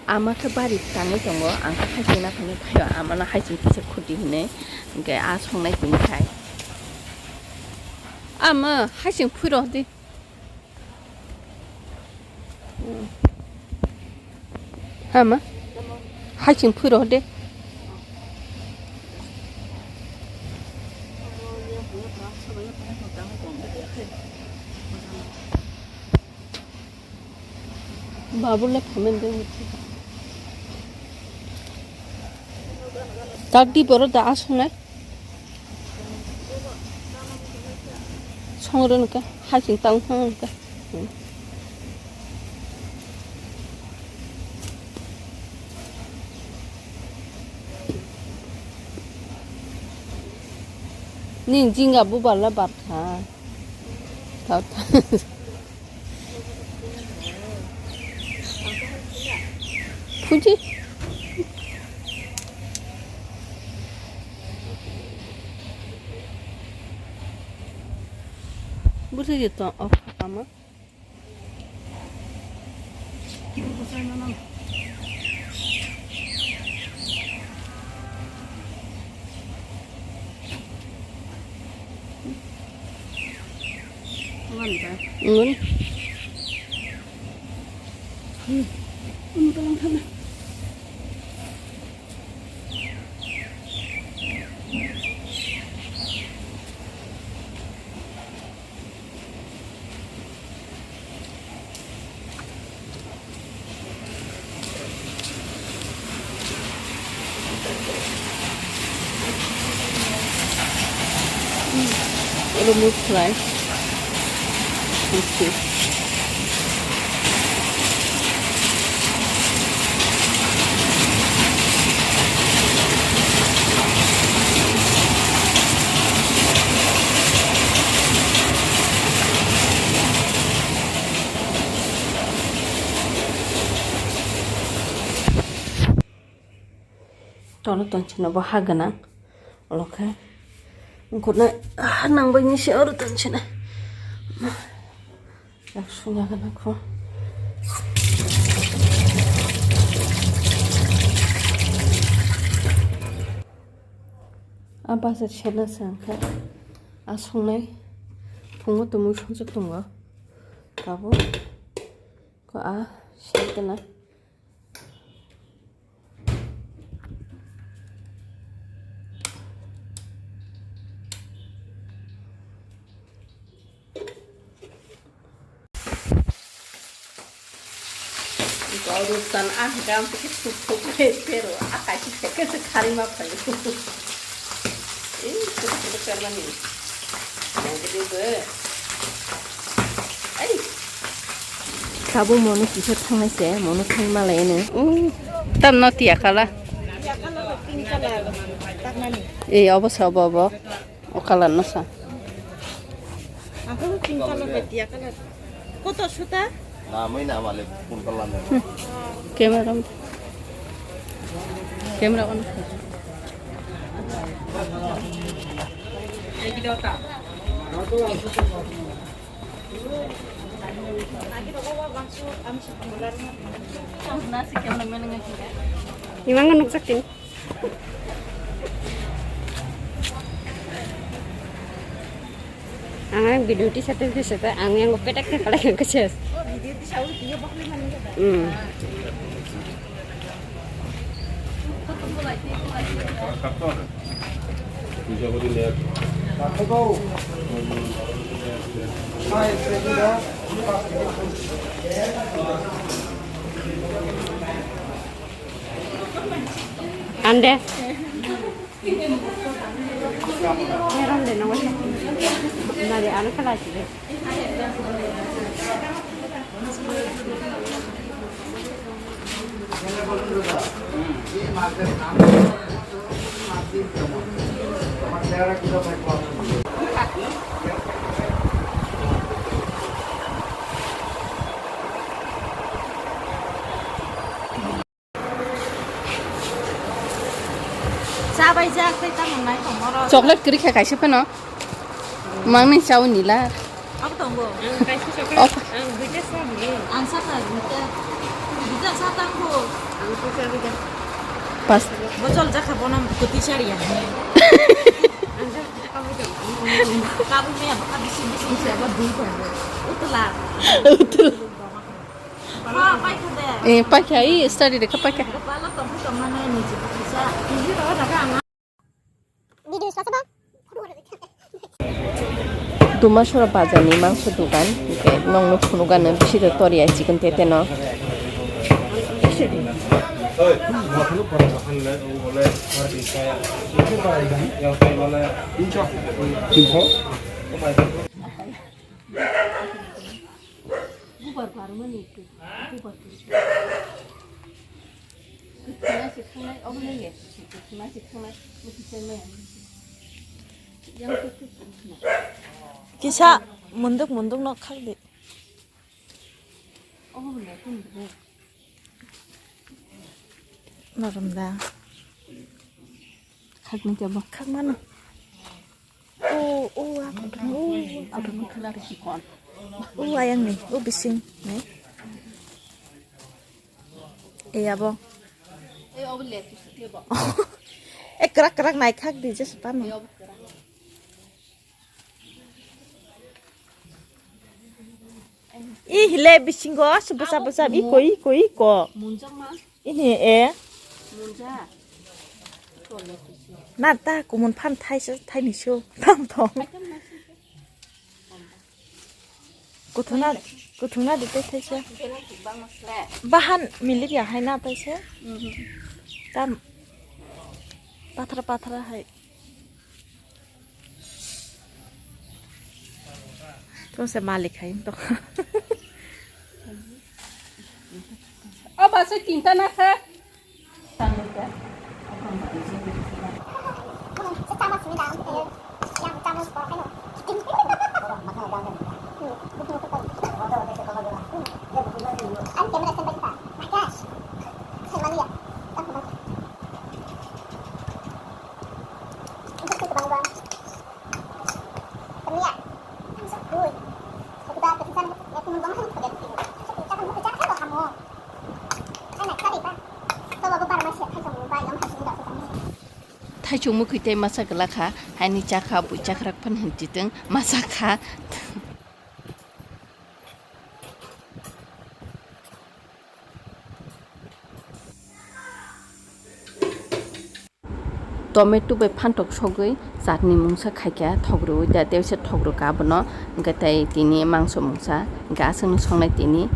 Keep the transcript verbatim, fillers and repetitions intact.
Ama khe bari tangwi tongo, ang khe haising naphani phaio, amano haising kisa khuti hinwi, hwnkhe a songnai tini khai. Ama haising phuiro di. Ama haising phuiro de. Babule phaimani de. Tagdi boro da asongnai. Songre nokha haising tang thang nokha. Ni jinga bubar la barkha. Tao ta. Fuji. Bwsai de tong o kama. Ngon. Hmm. Remove fry. Okay. Tono tongchino bo ha gwnang. Olokhe wngkuknai ha nangbaini se oro tongchina. Yak sungya gwnang kho. A bazar sena sa wngkha. A songnai phungo tumui songchok tongo. Tabuk ko a sel gwnang. Goruk tan ah gam tiki thuk thuk le pero ah kaisi theke se khari ma phaio. Ei, thuk thuk permani. Nang gede be. Ai. Kabo mono kisa thangnai se, mono thang malai no. Tam no tiya kala. Ei, obo sa, obo, obo. O colour no sa. Ako pink colour bai tiya colour. Koto suta? Na, mai na male pun colour na. Camera on. Camera on. Imang nukjak tini. Ang video tisa tisa ta ang yang petek ta kalai kang kecil. Hmm. Ande. Meron de no. Nari ano kala chile. Chabai jak tei tamo nai tongmoro. Chocolate kwrwi kha kaisa phano. Mangni chao nila. Abo tongo. Ang kaisa chocolate. Ang duita sa bini. Ang sa kha duita. Duita sa tangbo. Pas. Bojol jakha bono kwtwi sariya. Kabui maya bwkha bising bising se abo dui tongo. Utla. Utla. Ba, paikha de. Eh, paikha, i study de ka paikha. Balo tongkha tongmani niji kisa. Niji ro daga ang. Video is possible. Dumasora bazar ni mangso dogan, hingke nongno phunukgano bisito toriya chikon tete no. Bubar barmani, bubar. Kwthwima se thangnai, obo nai le, kwthwima se thangnai, bo kisa maya. Yang kwthwima. Kisa munduk munduk no khak di. Obo bo le tong bo. Norom da. Khak ni jabo. Khak mano. O, o, a kotor, o, a kotor. O, ayang ni, o bising ni. E abo. E krak krak nai khak di je sepano. I hile bisingo se bwsa bwsa i ko, i ko, i ko. Munjakma. Ihi e. Munja. Na ta kumun phan thai se, thai ni so. Tam thong. Kuthuna, kuthuna de te thai se. Bahan milik ya hai na thai se. Tam. Pathra pathra hai. Tong se malik hai to. O ba se tinta na kha. Thaichung mwkhwi tei masa kwlak kha, haini chakha bui chakrak phan hinchitwng masa kha. Tomato bai phantok sogwi chutney mungsa khaikha, thok rwui da, tei se thok rwkha abono, hwnkhe tei tini mangso mungsa, hwnkhe aswkno songnai tini.